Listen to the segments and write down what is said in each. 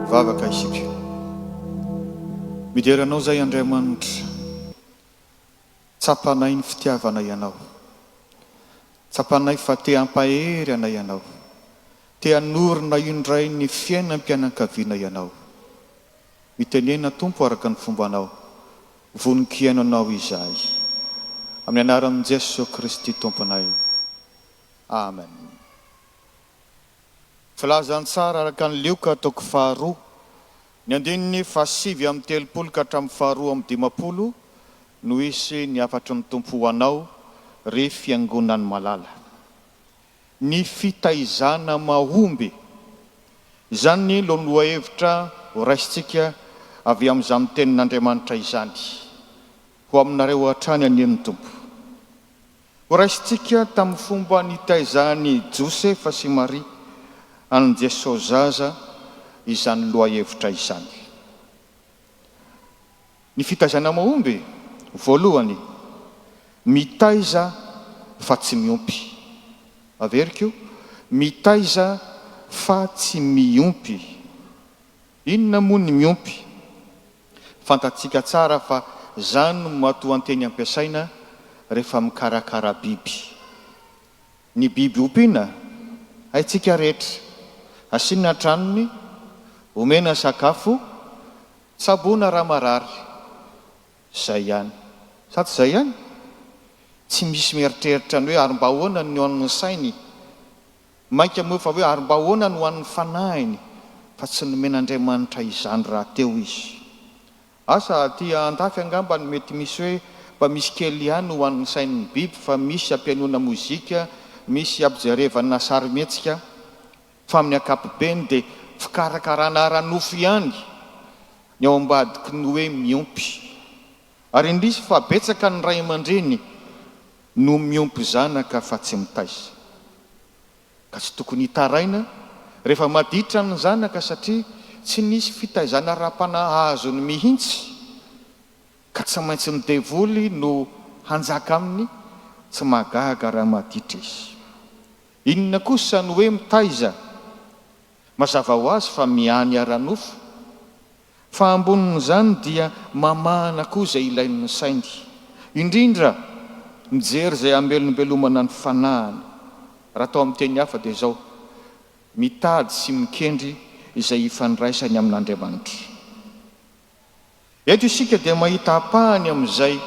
Hivavaka isika. Midera Anao izay Andriamanitra. Tsapanay ny fitiavanay Anao. Tsapanay fa te hampahery anay Ianao. Te hanorina indray ny fiainam-pianankaviana Ianao. Mitenena Tompo araka ny fombanao. Vonon-kihaino Anao izahay. Amin'ny anaran'i Jeso Kristy Tomponay. Amen. Filazantsara araka an'i Lioka toko faharoa, ny andininy faha-39 ka hatramin'ny faha-52 no hisy ny hafatry ny Tompo ho anao, ry Fiangonany malala. Ny fitaizana mahomby. Izany no lohahevitra horaisintsika avy amin'izany Tenin'Andriamanitra izany. Ho aminareo hatrany anie ny Tompo. Horaisintsika tamin'ny fomba nitaizan'i Josefa sy Maria an'i Jesosy zaza izany lohahevitra izany. Ny fitaizana mahomby? Voalohany, mitaiza fa tsy miompy. Averiko, mitaiza fa tsy miompy. Inona moa ny miompy? Fantatsika tsara fa zany no matoanteny ampiasaina rehefa mikarakara biby. Ny biby ompiana, haintsika rehetra, asiana tranony, omena sakafo, tsaboina raha marary. Zay ihany. Sa tsy zay ihany? Tsy misy mieritreritra ny hoe ary mba ahoana ny an'ny sainy? Mainka moa fa hoe ary mba ahoana no an'ny fanahiny fa tsy nomen'Andriamanitra izany rahateo izy. Asa aty andafy angamba no mety misy hoe mba misy kely ihany ho an'ny sain'ny biby fa misy ampihainoana mozika, misy ampijerevana sarimihetsika fa amin'ny ankapobeny dia fikarakarana ara-nofo ihany ny ao ambadiky ny hoe miompy. Ary indrisy fa betsaka ny ray aman-dreny no miompy zanaka fa tsy mitaiza. Ka tsy tokony hitaraina rehefa maditra ny zanaka satria tsy nisy fitaizana ara-panahy azony mihitsy ka tsy maintsy ny devoly no hanjaka aminy, tsy mahagaga raha maditra izy. Inona kosa ny hoe mitaiza? Mazava ho azy fa miahy ny ara-nofo. Fa ambonin'izany dia mamahana koa izay ilain'ny sainy. Indrindra mijery izay hamelombelomana ny fanahiny. Raha atao amin'ny teny hafa dia izao, mitady sy mikendry izay hifandraisany amin'Andriamanitra. Eto isika dia mahita ampahany amin'izay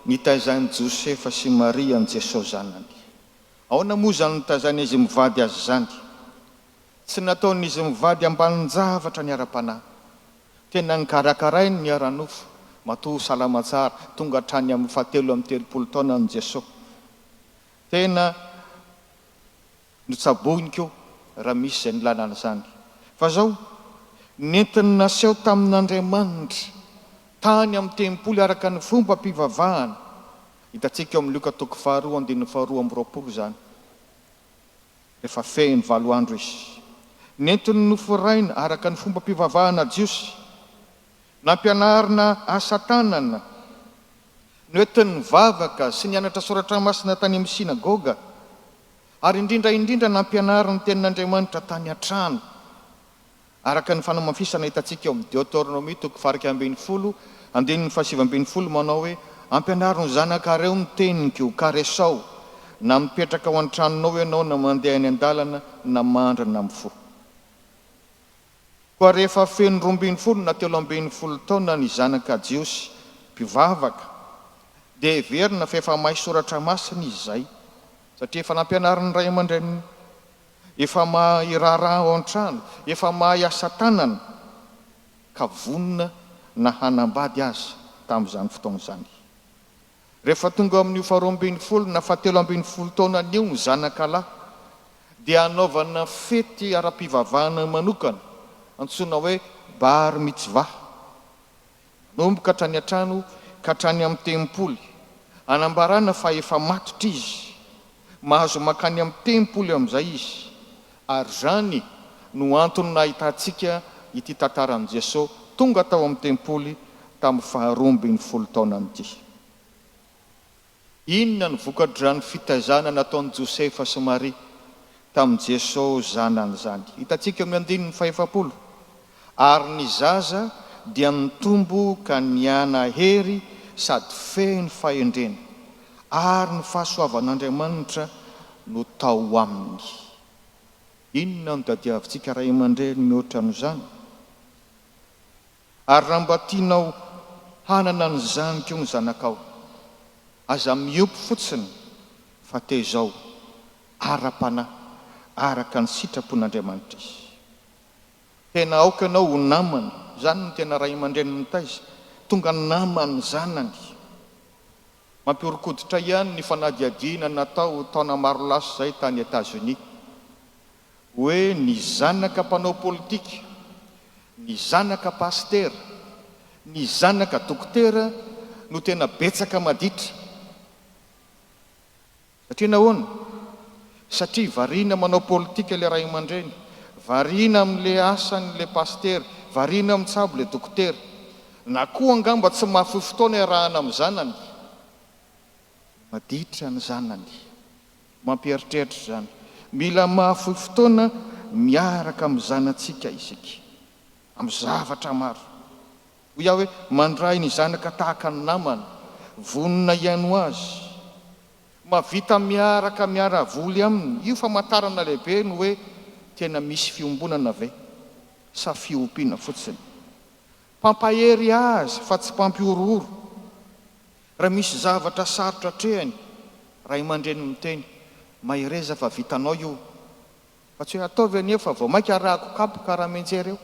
nitaizan'i Josefa sy Maria an'i Jesosy Zanany. Ahoana moa izany nitaizan'izy mivady azy izany? Tsy nataon'izy mivady ambanin-javatra ny ara-panahy. Tena nokarakarainy ny ara-nofo, matoa salama tsara, tonga hatrany amin'ny fahatelo amby 30 taonany Jesoa. Tena notsaboiny koa raha misy izay nilana an'izany. Fa izao, nentiny naseho tamin'Andriamanitra tany amin'ny tempoly araka ny fombam-pivavahana. Hitantsika ao amin'ny Lioka toko faharoa andininy faharoa amby roapolo izany. Rehefa feno valo andro izy. Nentiny noforaina araka ny fombam-pivavahana jiosy. Nampianarina asa tanana. Noentiny nivavaka sy nianatra soratra masina tany amin'ny synagoga. Ary indrindra indrindra nampianariny ny tenin'Andriamanitra tany an-trano. Araka ny fanamafisana hitantsika ao amin'ny Deoteronomia toko faha-11, andininy faha-19 manao hoe, Ampianaro ny zanakareo ny teniko, ka resao, na mipetraka ao an-tranonao ianao na mandeha eny an-dalana, na mandry na mifoha. Koa rehefa feno 12 na 13 taona ny zanaka Jiosy mpivavaka, dia heverina fa efa mahay soratra masina izy izay, satria efa nampianarin'ny ray aman-dreniny. Efa mahay raharaha ao an-trano, efa mahay asa tanana, ka vonona na hanambady aza tamin'izany fotoana izany. Rehefa tonga amin'io faharoa ambin'ny folo na fahatelo ambin'ny folo taonany io ny zanaka lahy, dia hanaovana fety ara-pivavahana manokana, antsoina hoe Bar Mitzvah. Manomboka hatrany an-trano ka hatrany amin'ny tempoly, anambarana fa efa matotra izy. Mahazo mankany amin'ny tempoly amin'izay izy. Ary izany no antony nahitantsika ity tantaran'i Jesoa tonga tao amin'ny tempoly tamin'ny faharoa ambin'ny folo taonany ity. Inona no vokatr'izany fitaizana nataon'i Josefa sy Maria tamin'i Jesoa zanany izany? Hitantsika eo amin'ny andininy fahefapolo. Ary ny zaza dia nitombo ka niana-hery sady feno fahendrena, ary ny fahasoavan'Andriamanitra no tao aminy. Inona no tadiavintsika ray aman-dreny mihoatra noho izany? Ary raha mba tianao hanana an'izany koa ny zanakao, aza miompy fotsiny fa tezao ara-panahy araka ny sitrapon'Andriamanitra izy. Tena aoka ianao ho namany, izany no tena ray aman-dreny mitaiza, tonga naman'ny zanany. Mampihoron-koditra ihany ny fanadihadiana natao taona maro lasa izay tany Etazonia, hoe ny zanaka mpanao politika, ny zanaka pasitera, ny zanaka dokotera no tena betsaka maditra. Satria nahoana? Satria variana manao politika ilay ray aman-dreny, variana amin'ilay asany ilay pasitera, variana mitsabo ilay dokotera. Na koa angamba tsy mahafoy fotoana iarahana amin'ny zanany. Maditra ny zanany. Mampieritreritra izany. Mila mahafoy fotoana miaraka amin'ny zanatsika isika. Amin'ny zavatra maro. Hoy aho hoe, mandray ny zanaka tahaka ny namana, vonona hihaino azy, mahavita miaraka miara-voly aminy. Io famantarana lehibe ny hoe tena misy fiombonana ve sa fiompiana fotsiny. Mpampahery azy fa tsy mpampihorohoro. Raha misy zavatra sarotra atrehiny, ray aman-dreny miteny, mahereza fa vitanao io. Fa tsy hoe ataovy anie fa vao mainka arahako kapoka raha mianjera eo.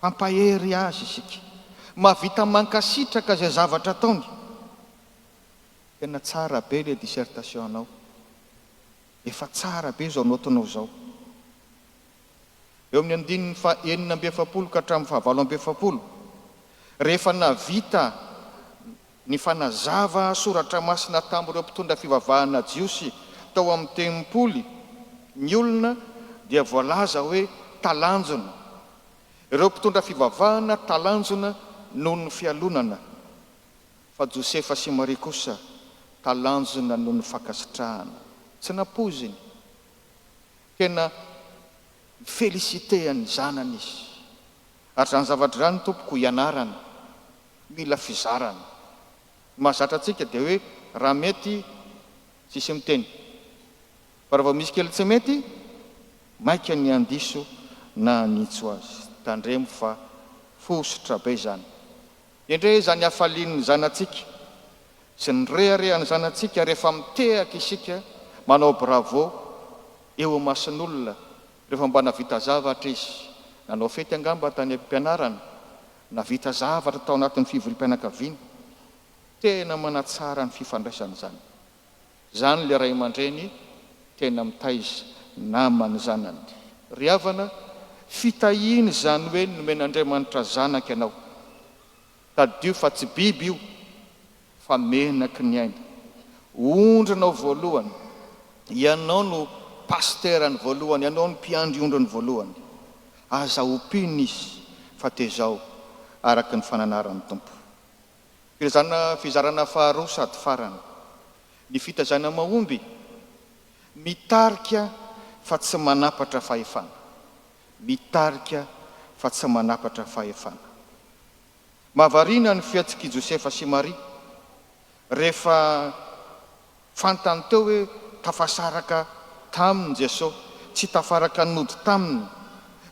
Hampahery azy isika. Mahavita mankasitraka izay zavatra ataony. Tena tsara be ilay dissertation anao. Efa tsara be izao note-nao izao. Eo amin'ny andininy faha 46 ka hatramin'ny faha 48, rehefa nahavita Nifanazava soratra masina tamin'ireo mpitondra fivavahana jiosy tao amin'ny tempoly ny olona dia voalaza hoe talanjona. Ireo mpitondra fivavahana talanjona noho ny fialonana, fa Josefa sy Maria kosa talanjona noho ny fankasitrahana. Tsy nampoiziny. Tena mi-feliciter ny zanany izy. Ary izany zavatra izany tompoko ianarana. Mila fizarana. Ny mahazatra antsika dia hoe raha mety tsisy miteny. Fa raha vao misy kely tsy mety, maika ny handiso na hanitso azy. Tandremo fa fositra be izany. Endrey izany hafalian'ny zanatsika sy ny reharehan'ny zanatsika rehefa mitehaka isika manao bravo eo imason'olona rehefa mba navita zavatra izy. Nanao fety angamba tany am-pianarana Nahavita zavatra tao anatin'ny fivoriam-pianakaviana. Tena manatsara ny fifandraisana izany. Izany ilay ray aman-dreny tena mitaiza naman'ny zanany. Ry havana, fitahiana izany hoe nomen'Andriamanitra zanaka ianao. Tadidio fa tsy biby io fa menaky ny aina. Ondrinao voalohany. Ianao no pasiterany voalohany, ianao no mpiandry ondriny voalohany. Aza ompiana izy fa tezao araka ny fananaran'ny Tompo. Filazana fizarana faharoa sady farany. Ny fitaizana mahomby, mitarika fa tsy manapatra fahefana. Mitarika fa tsy manapatra fahefana. Mahavariana ny fihetsik'i Josefa sy Maria rehefa fantany teo hoe tafasaraka taminy Jesosy, tsy tafaraka nody taminy.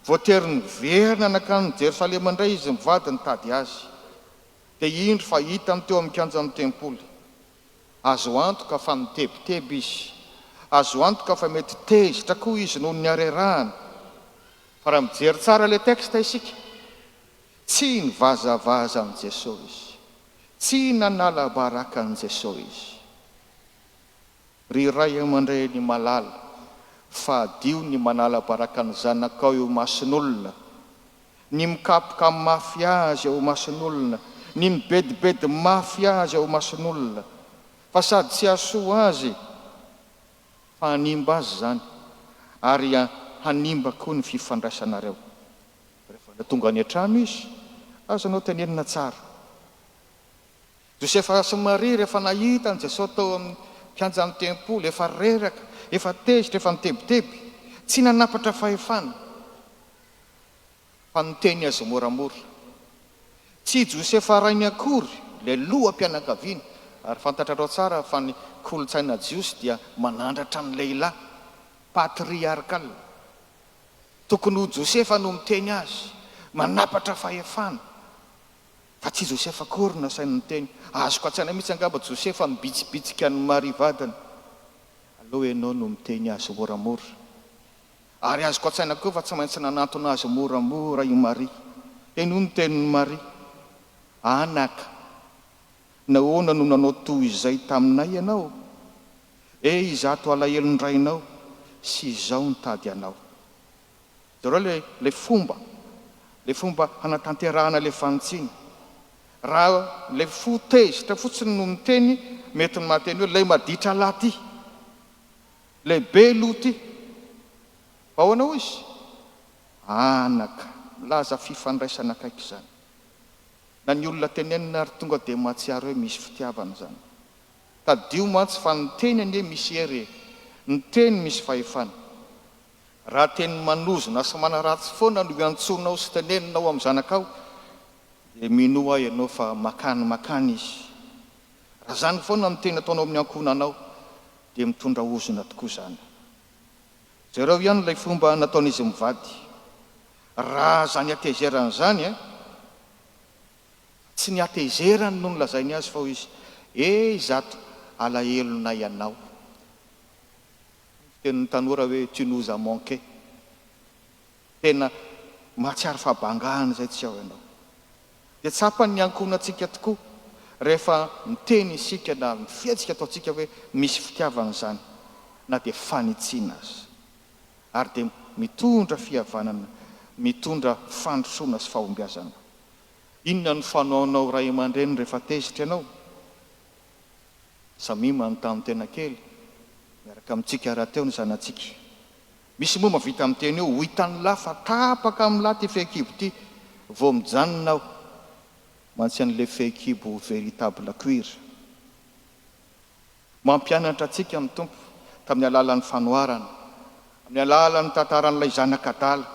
Voatery niverina nankany Jerosalema indray izy mivady nitady azy. Dia indro fa hitany teo amin'ny kianjan'ny tempoly. Azo antoka fa nitebiteby izy. Azo antoka fa mety tezitra koa izy noho ny harerahana. Fa raha mijery tsara ilay texte isika, Tsy nivazavaza an'i Jesoa izy. Tsy nanala baraka an'i Jesoa izy. Ry ray aman-dreny malala, fadio ny manala baraka ny zanakao eo imason'olona, ny mikapoka mafy azy eo imason'olona, ny mibedibedy mafy azy eo imason'olona, fa sady tsy hahasoa azy fa hanimba azy izany, ary hanimba koa ny fifandraisanareo. Rehefa tonga any an-trano izy, azonao tenenina tsara. Josefa sy Maria rehefa nahita an'i Jesosy tao amin'ny kianjan'ny tempoly, efa reraka, efa tezitra, efa nitebiteby, tsy nanapatra fahefana. Fa niteny azy moramora. Tsy i Josefa rainy akory, ilay loham-pianakaviana, ary fantatrareo tsara fa ny kolontsaina jiosy dia manandratra ny lehilahy, patriarcal. Tokony ho Josefa no miteny azy, manapatra fahefana. Fa tsy i Josefa akory no nasainy niteny. Azoko an-tsaina mihitsy angamba Josefa mibitsibitsika an'i Maria vadiny, Aleo ianao no miteny azy moramora. Ary azoko an-tsaina koa fa tsy maintsy nanantona azy moramora i Maria. Henoy ny tenin'i Maria, Anaka, nahoana no nanao toy izay taminay ianao? E, izato alahelon-drainao sy izaho nitady anao. Jereo ilay, ilay fomba, ilay fomba hanatanterahana ilay fanitsiana. Raha ilay fo tezitra fotsiny no miteny, mety ny mahateny hoe ilay maditra lahy ity. Ilay be loha ity. Fa ahoana hoy izy? Anaka. Milaza fifandraisana akaiky izany. Na ny olona tenenina ary tonga dia mahatsiaro hoe misy fitiavana izany. Tadidio mantsy fa ny teny anie misy hery e. Ny teny misy fahefana. Raha teny manozona sy manaratsy foana no iantsoanao sy teneninao amin'ny zanakao dia minoa ahy ianao fa makany makany izy. Raha izany foana no teny ataonao amin'ny ankohonanao dia mitondra ozona tokoa izany. Jereo ihany ilay fomba nataon'izy mivady. Raha izany hatezerany izany eh! Tsy ny hatezerany no nolazainy azy fa hoy izy, Eh izato alahelonay anao. Ny fitenin'ny tanora hoe tu nous as manqué. Tena mahatsiaro fahabangana izay tsy ao ianao. Dia tsapan'ny ankohonantsika tokoa rehefa miteny isika na ny fihetsika ataontsika hoe misy fitiavana izany na dia fanitsiana aza. Ary dia mitondra fihavanana, mitondra fandrosoana sy fahombiazana. Inona no fanaonao ray aman-dreny rehefa tezitra ianao? Samia manontany tena kely, miaraka amintsika rahateo ny zanatsika. Misy moa mavita miteny eo, ho hitan'lah fa tapaka amin'lah ty fehikibo ty vao mijanona aho mantsy an'le fehikibo véritable cuir. Mampianatra antsika ny Tompo tamin'ny alalan'ny fanoharana, amin'ny alalan'ny tantaran'ilay zanak'adala.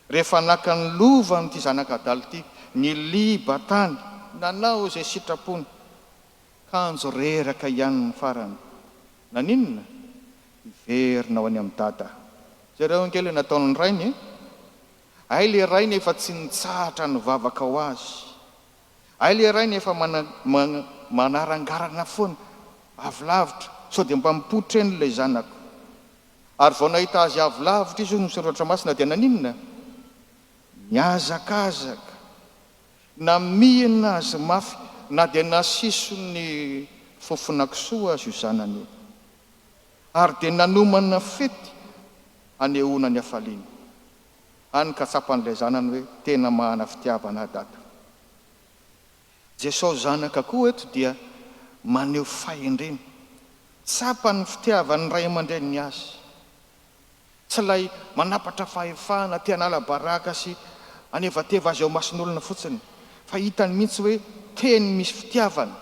Rehefa naka ny lovany ity zanak'adala ity, niliba tany, nanao izay sitrapony, Kanjo reraka ihany ny farany. Naninona? Hiverina ho any amin'i Dada. Jereo ange ilay nataon'ny rainy e! Hay ilay rainy efa tsy nitsahatra nivavaka ho azy. Hay ilay rainy efa manarangarana foana, avy lavitra, sao dia mba mipoitra eny ilay zanako. Ary vao nahita azy avy lavitra izy hoy ny Soratra Masina dia naninona? Nihazakazaka. Namihina azy mafy na dia nasison'ny fofona kisoa aza io zanany io. Ary dia nanomana fety hanehoana ny hafaliany. Hany ka tsapan'ilay zanany hoe tena mahana fitiavana ahy Dada. Jesosy Zanaka koa eto dia maneho fahendrena. Tsapany ny fitiavan'ny ray aman-dreniny azy. Tsy ilay manapatra fahefana te hanala baraka sy hanevateva azy eo imason'olona fotsiny, fa hitany mihitsy hoe teny misy fitiavana,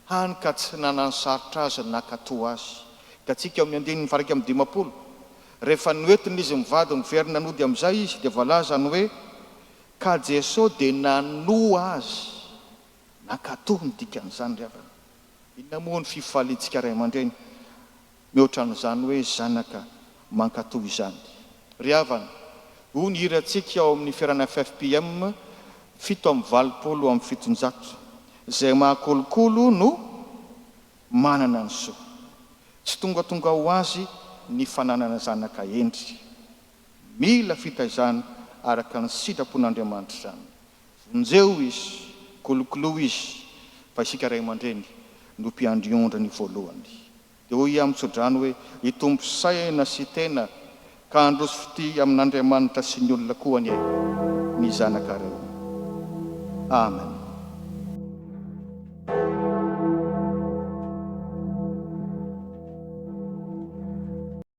hany ka tsy nananosarotra azy ny nankatò azy. Hitantsika ao amin'ny andininy faha-51, rehefa noentina izy mivady niverina nody amin'izay izy, dia voalaza ny hoe, Ka Jesoa dia nanoa azy. Nankatò ny dikan'izany ry havana. Inona moa ny fifaliantsika ray aman-dreny mihoatra an'izany hoe zanaka mankatò izany? Ry havana, hoy ny hirantsika ao amin'ny fiarahana ffpm 787, Izay mahakolokolo no manana ny soa. Tsy tongatonga ho azy ny fananana zanaka hendry. Mila fitaizana araka ny sitrapon'Andriamanitra izany. Vonjeo izy, kolokoloy izy, fa isika ray aman-dreny no mpiandry ondriny voalohany. Dia hoy aho mitsodrano hoe, Hitombo saina sy tena ka handroso fitia amin'Andriamanitra sy ny olona koa anie ny zanakareo. Amen.